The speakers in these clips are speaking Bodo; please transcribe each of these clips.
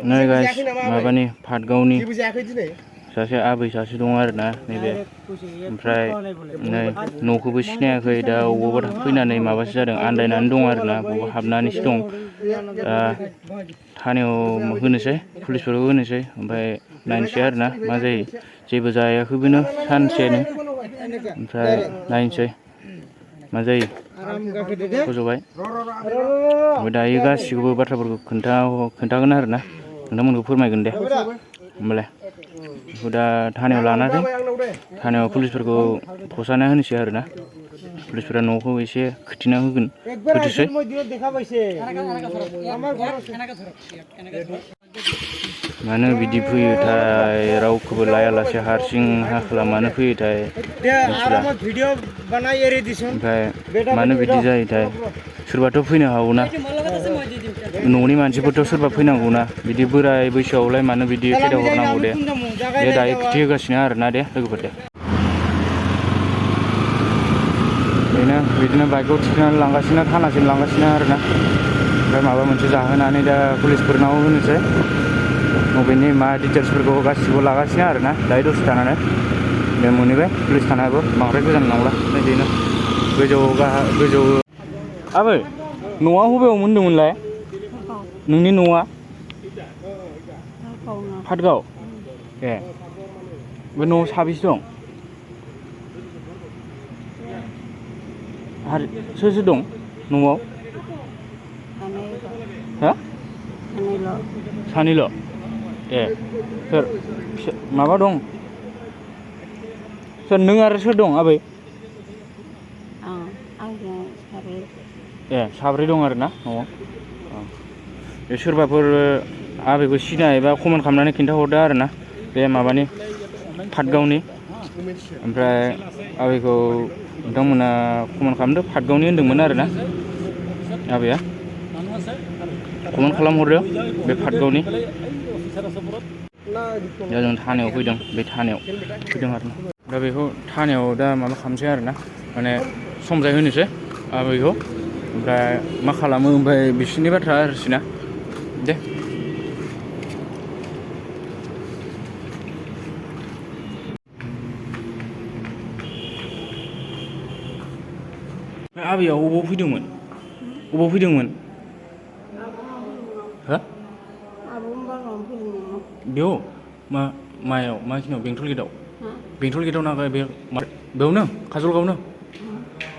नै गाइस माबानि पाटगावनि सासे आबै सासे दं आरोना नैबे ओमफ्राय नै न'खौबो सिनायाखै दा अबावबा फैनानै माबासो जादों आन्दायनानै दं आरोना बबावबा हाबनानैसो दं थानायाव होनोसै पुलिसफोरखौ होनोसै ओमफ्राय नायनोसै आरोना मा जायो जेबो जायाखैबोनो सानसेनो ओमफ्राय नायनोसै मा जायो फज'बाय ओमफ्राय दायो गासिखौबो बाथ्राफोरखौ खोन्थागोन आरोना नोंथांमोनखौ फोरमायगोन दे होमबालाय बेखौ दा थानायाव लाना फै थानायाव पुलिसफोरखौ थसाना होनोसै आरोना पुलिसफोरा न'खौ एसे खोथिना होगोन खोथिसै मानो बिदि फैयोथाय रावखौबो लायालासे हारसिं हाखला मानो फैयोथाय ओमफ्राय मानो बिदि जायोथाय सोरबाथ' फैनो हागौना न'नि मानसिफोरथ' सोरबा फैनांगौना बिदि बोराय बैसोआवलाय मानो बिदि खेदाय हरनांगौ दे दायो खिथि होगासिनो आरोना दे लोगोफोर दे बेनो बिदिनो बाइकखौ थिखोनानै लांगासिनो थानासिम लांगासिनो आरोना ओमफ्राय माबा मोनसे जाहोनानै दा पुलिसफोरनाव होनोसै बबेनि मा डिटेल्सफोरखौ गासिबो लागासिनो आरोना दायो दसे थानानै बे मोनहैबाय पुलिस थानायाबो बांद्राय गोजान नंला बिदिनो गोजौ आबै न'आ बबेयाव मोन्दोंमोनलाय नोंनि न'आ पाटगाव ए बे न'आव साबेसे दं सोर सोर दं न'आव हा सानैल' ए सोर माबा दं सोर नों आरो सोर दं आबै ए साब्रै दं आरोना न'आव बे सोरबाफोर आबैखौ सिनाय एबा कमेन्ट खालामनानै खिन्थाहरदो आरोना बे माबानि पाटगावनि ओमफ्राय आबैखौ नोंथांमोना कमेन्ट खालामदो पाटगावनि होन्दोंमोन आरोना आबैया कमेन्ट खालामहरदो बे पाटगावनि दा जों थानायाव फैदों बे थानायाव फैदों आरोना दा बेखौ थानायाव दा माबा खालामसै आरोना माने समजाय होनोसै आबैखौ ओमफ्राय मा खालामो ओमफ्राय बिसोरनि बाथ्रा आरोखिना दे आबैया अबाव फैदोंमोन हो बेयाव मायाव मा खिनियाव बेंटल गेटआव ना बेयावनो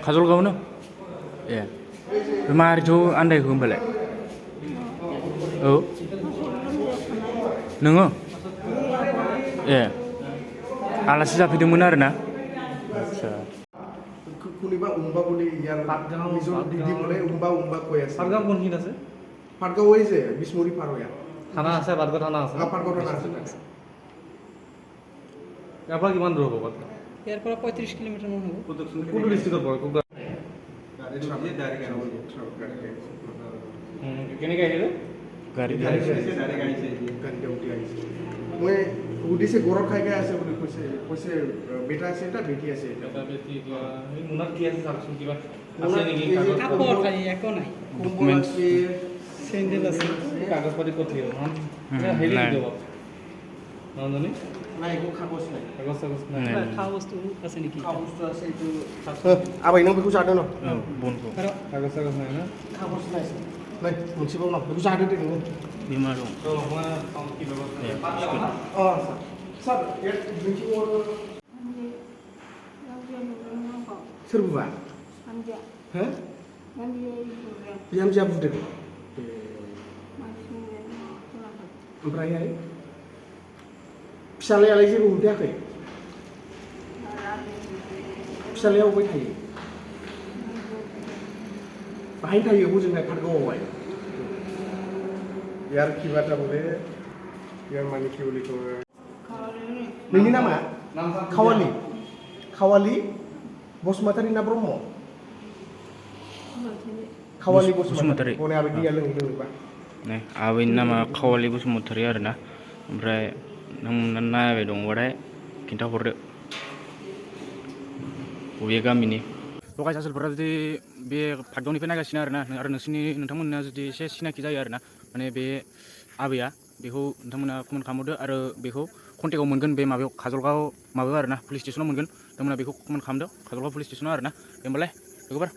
काजलगावनो ए मारैथ' आन्दायखो होमबालाय औ नोङो ए आलासि जाफैदोंमोन आरोना आदसा কোনিবা উম্বা বলে ইয়ার নিজর দিদি বলে উম্বা কই আছে পাটগাঁও কোনখিন আছে পাটগাঁও ওই যে বিসমুরি পার হইয়া থানা আছে পাটগাঁও থানা আছে পাটগাঁও থানা আছে ইয়াৰ পৰা কিমান দূৰ হ'ব পাটগাঁও ইয়াৰ পৰা 35 কিলোমিটাৰ মান হ'ব কোনটো ডিস্ট্ৰিক্টৰ পৰা কোনটো কেনেকৈ আহিলে গাড়ী উঠি আহিছে মই উদিছে গৰৰ খাই আছে বুলি কৈছে বেটা আছে এটা বেটি আছে এটা বেটি এই মুনাত কি আছে চাওকচোন কিবা আছে নেকি কাপড় খাই একো নাই ডকুমেন্টস সেন্ডেল আছে কাগজ পাতি ক'ত থাকিব হেৰি দিব নন্দনী নাই একো কাগজ নাই খাৱা বস্তু আছে নেকি খাৱা বস্তু আছে এইটো আবাই নং बेखौ जादों न बनखौ कागज নাই ना कागज নাই नै मोनसेबाव न बेखौ जादो दे नोङो बिमा दं मा की व्यवस्था सार एक ड्रिंकिं वाटर सोर बुबा हो बिहामजोआ बुदों ओमफ्रायहाय फिसालायालाय जेबो मोनफैयाखै फिसालाया अबाय थायो बाहायनो थायो हजोंहाय पाटगावआवहाय यार की बात बोले यार माने की बोले को नोंनि नामा खावाली बसुमतारी ना ब्रह्म खावाली बसुमतारी बने आबै दैया लोंबा नै आबैनि नामा खावाली बसुमतारी आरोना ओमफ्राय नों नायबाय दंबाथाय खिन्थाहरदो बबे गामिनि लगाय सासोलफोरा जुदि बे पाटगावनिफ्राय नायगासिनो आरोना आरो नोंथांमोनना जुदि एसे सिनाखि जायो आरोना माने बे आबैया बेखौ नोंथांमोना कमेन्ट खालामहरदो आरो बेखौ कन्टेक्टआव मोनगोन बे माबायाव काजलगाव माबायाव आरोना पुलिस स्टेसनाव मोनगोन नोंथांमोना बेखौ कमेन्ट खालामदो काजलगाव पुलिस स्टेसनाव आरोना दे होमबालाय बेखौबार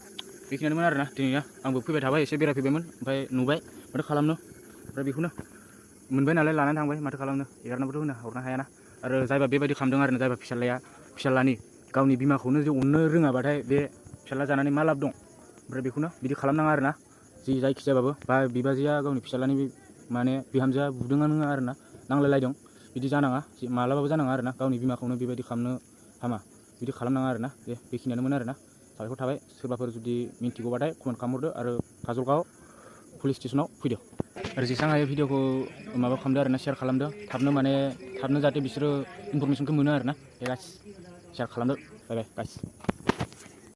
बेखिनियानोमोन आरोना दिनैना आंबो फैबाय थाबाय एसे बेरायफैबायमोन ओमफ्राय नुबाय माथो खालामनो ओमफ्राय बेखौनो मोनबाय नालाय लानानै थांबाय माथो खालामनो एगारनाबोथ' हरनो हायाना आरो जायबा बेबायदि खालामदों आरोना जायबा फिसालानि गावनि बिमाखौनो जे अननो रोङाबाथाय बे फिसाला जानानै मा लाब दं ओमफ्राय बेखौनो बिदि खालामनाङा आरोना जि जायखिजायाबाबो बा बिबाजैया गावनि फिसालानि माने बिहामजोआ बुदोंआनो आरोना नांलायलायदों बिदि जानाङा मालाबाबो जानाङा आरोना गावनि बिमाखौनो बेबायदि खालामनो हामा बिदि खालामनाङा आरोना दे बेखिनियानोमोन आरोना साबायखर थाबाय सोरबाफोर जुदि मिन्थिगौबाथाय कमेन्ट खालामहरदो आरो काजलगाव पुलिस स्टेसनाव फैदो आरो जेसां हायो भिडिअखौ माबा खालामदो आरोना शेयार खालामदो थाबनो जाहाथे बिसोरो इनफरमेसनखौ मोनो आरोना दे गाइस शेयार खालामदो बाय बाय गाइस